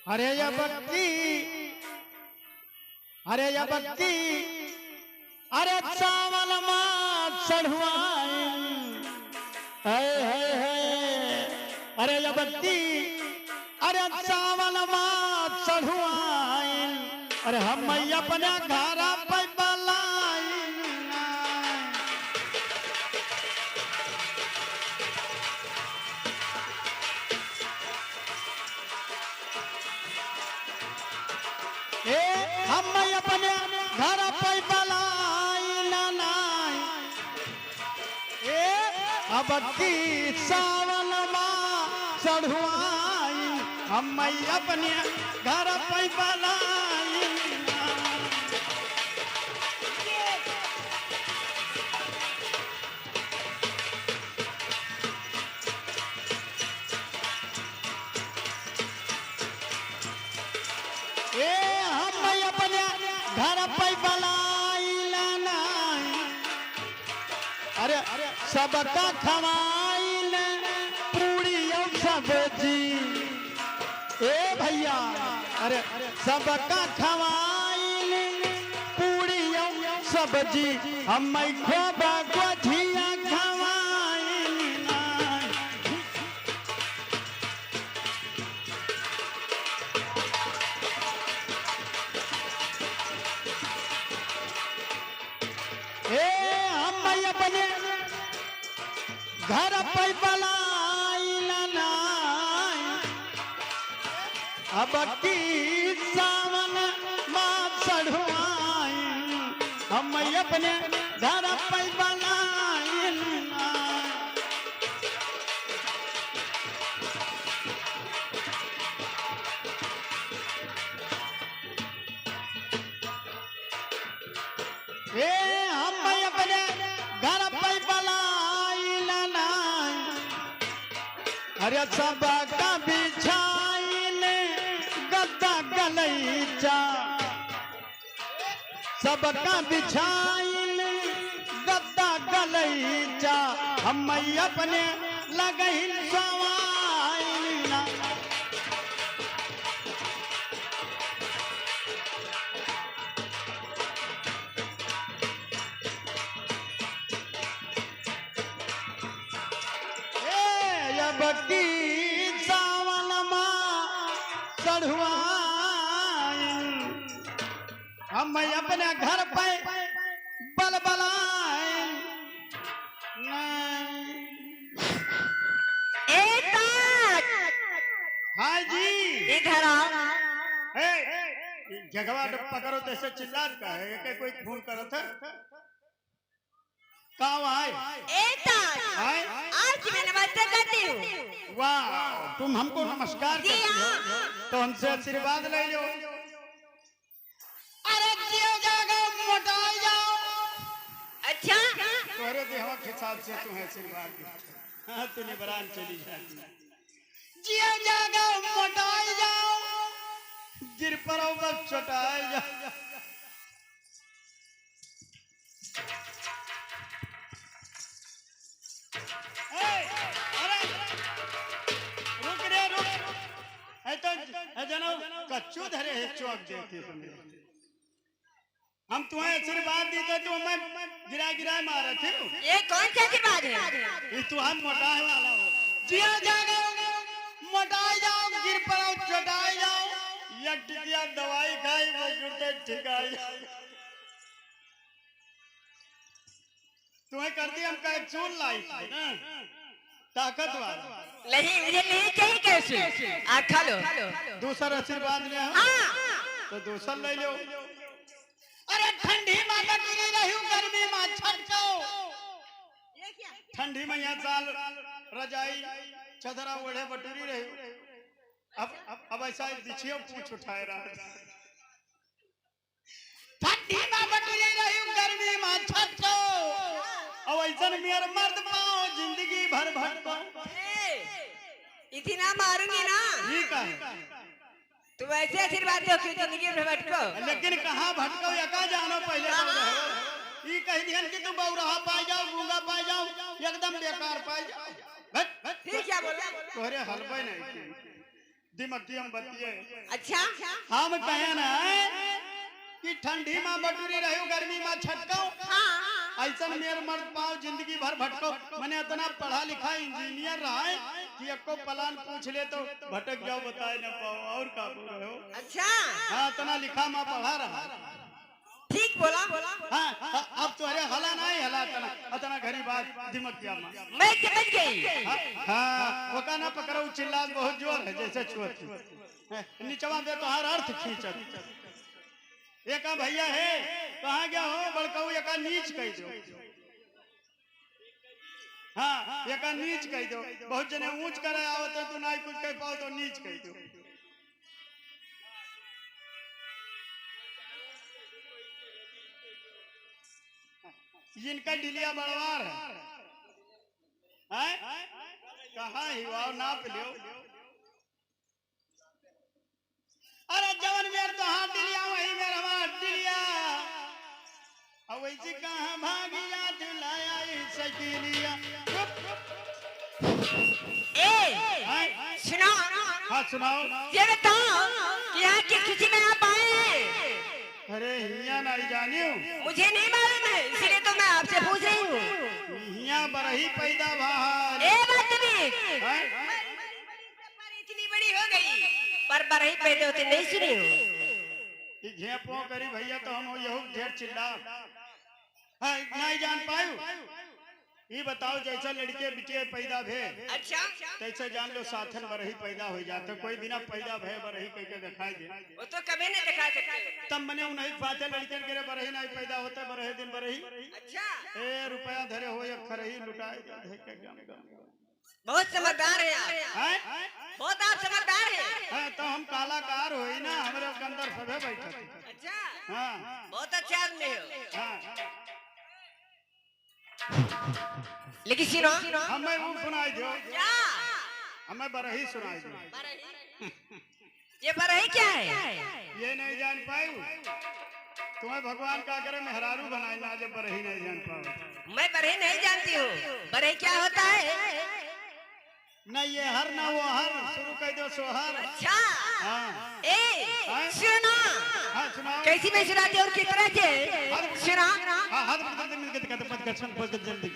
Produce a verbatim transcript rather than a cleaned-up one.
अरे अबकी, अरे अबकी, अरे सावन मा चढ़ुआइन। हाय, हाय, हाय। अरे अबकी, अरे सावन मा चढ़ुआइन। अरे हम अपने घर पे बलाइन। ए, हम अपने घर पे बलाइन नाई। ए, अबकी सावन मा चढ़ुआइन, हम अपने घर पे बलाइन नाई। ए, हम अपने घर पे बलाइन नाई। अरे, सबका खवाइन पूड़ी और सब्जी। ए भैया, अरे, सबका खवाइन पूड़ी और सब्जी, हम खोबा गोझिया खवाइन नाई। ए, हम अपने घर पे बलाइन नाई। अबकी सावन मा चढ़ुआइन, हम अपने घर पे बलाइन नाई। ए, हम अपने घर पे बलाइन नाई। अरे सबका बिछाइन गद्दा गलैचा, सबका बिछाइन गद्दा गलैचा, हम अपने लगइन सवाइन ना। ए, अबकी सावन मा चढ़ुआइन, हम अपने घर पे बलबलाइन। नहीं। ए ताज! हाँ जी। इधर आओ। ए, जगवा पकड़ो तो ऐसे चिल्लात का है, के कोई फोन करत है? का भाई? ए ताज! हाँ? आज मैं नमस्ते करती हूँ। वाह, तुम हमको नमस्कार जी करती हो, हाँ। तो हमसे आशीर्वाद ले लो। अरे जियो जागो, मोटाई जाओ। अच्छा। तोहरे देहवा के हिसाब से तुम्हें आशीर्वाद दे। हाँ, तू निबरान चली जाती। जियो जागो, मोटाई जाओ, गिर पड़ो बस चोटाई जाओ। ए, अरे, रुक रे, रुक। ए तो, ए जनो, कच्चू धरे है चौक देते तुम। हम तुम्हें आशीर्वाद दी तो तुम हमें गिरा गिरा मारत हो। ये कौन सा आशीर्वाद है? ये तो हम मोटाए वाला हो। जिया जागो, मोटाए जाओ, गिर पड़ो, चोटाए जाओ। या टिकिया दवाई खाई, वो जुड़ते ठिकाई। तुम्हें कर दी हम कहे चून लाई ना, ताकतवर। नहीं, मुझे नहीं चाहिए कैसे। आप खा लो। दूसर आशीर्वाद ले आओ। हाँ। तो दूसर ले लो। अरे ठंडी में बटुरी रही हूँ, गर्मी में छटको। ठंडी में यहाँ साल रजाई चदरा ओढ़े बटुरी रही हूँ। अब, अब, अब ऐसा बिछियो पूछ उठाए रहा है। ठंडी में बटुरी रही हूँ, गर्मी में छटको। अब ऐसन मेर मर्द पाओ, जिंदगी भर भटको। ए, इतना मारूंगी ना। ठीक है। तू ऐसे आशीर्वाद दो कि जिंदगी भर भटको। लेकिन कहाँ भटको, यका जानो पहले। कहाँ? ई कह दिहन कि तू बौराहा पाई जाओ, गूंगा पाई जाओ, एकदम बेकार पाई जाओ। भट, भट, फिर क्या बोला? तोहरे हलबे नहीं की। दिमकिया में बतिये। अच्छा। हम कहे ना कि ठंडी मा बटुरी रह्यो, गर्मी मा छटको। हाँ। अइसन मेर मर्द पाओ जिंदगी भर भटको। मने अतना पढ़ा लिखा इंजीनियर रहा है कि एको plan पूछ ले तो भटक जाओ, बताए ना पाओ। और का बोल रहे हो? अच्छा। हाँ, अतना लिखा मा पढ़ा रहा। ठीक बोला। हाँ, हाँ, अब तोहरे हला नाहीं हला अतना, अतना घरी बात दिमकिया मा। मैं समझ गई। हाँ, हाँ, ओका ना पकड़ो, चिल्लात बहुत जोर है, जैसे छुअत। हैं, निचवा बे तोहार अर्थ खींचत। एका भइया है, कहाँ गया हो, बड़कऊ एका नीच कइ दो। हाँ, एका नीच कइ दो। बहुत जने ऊंच करे आवत है, तू नाहीं कुछ कह पाओ तो नीच कइ दो। इनका डिलिया बड़वार है। हैं? कहाँ ही वाव नाप लियो। अरे जवन मेर तोहार डिलिया, वही मेर हमार डिलिया। अब वैसे कहाँ भागी जात लाया ई साइकिलिया। चुप। ए, हैं? सुनाओ। हाँ, सुनाओ। ये बताओ कि यहाँ किस खुशी में आप आए हैं? अरे, हियाँ नाहीं जानियो। मुझे नहीं मालूम है, इसीलिए तो मैं आपसे पूछ रही हूँ। हियाँ बरही पैदा भा है। ए, बदतमीज। हैं? पर इतनी बड़ी हो गई, पर बरही पैदा होते नहीं सुनी हूँ। ई घें पों करी भइया, तो हम यहू ढेर चिल्ला। हाँ, नाहीं जान पायू। ई बताओ, जैसे लड़के बिटिया पैदा भे, अच्छा। तैसे जान लो साथन बरही पैदा होइ जात। कोई बिना पैदा भे बरही कह के दिखाई दे। वो तो कभी नहीं दिखा सकते। तब मने उन्हीं पाँचे लड़के के बरही नाहीं पैदा होते, बरहे दिन बरही। अच्छा। ए, रुपया धरे हो, एक खरही लुटाए दे, दे के गम, गम, गम। बहुत समझदार है आप। हैं? बहुत आप समझदार है। हैं, तो हम कलाकार होई ना, हमरे के अंदर सभे बैठत। अच्छा। हाँ। बहुत अच्छा आदमी हो। हाँ। लेकिन सुनो। हमें वो सुनाई दो। क्या? हमें बरही सुनाई दो। बरही? ये बरही क्या है? ये नहीं जान पायू। तुम्हें भगवान का करे मेहरारू बनाए ना, जब बरही नहीं जान पाओ। मैं बरही नहीं जानती हूँ। बरही क्या होता है? ना ये हर ना वो हर, शुरू कर दो सोहर। अच्छा। हाँ। ए, हाँ? सुनो। हाँ, सुनाओ। कैसी मैं सुनाती हूँ और किस तरह से? हर सुना। हाँ, हाथ में मिलके दिखाते, पद घर्षण, पद जल्दी।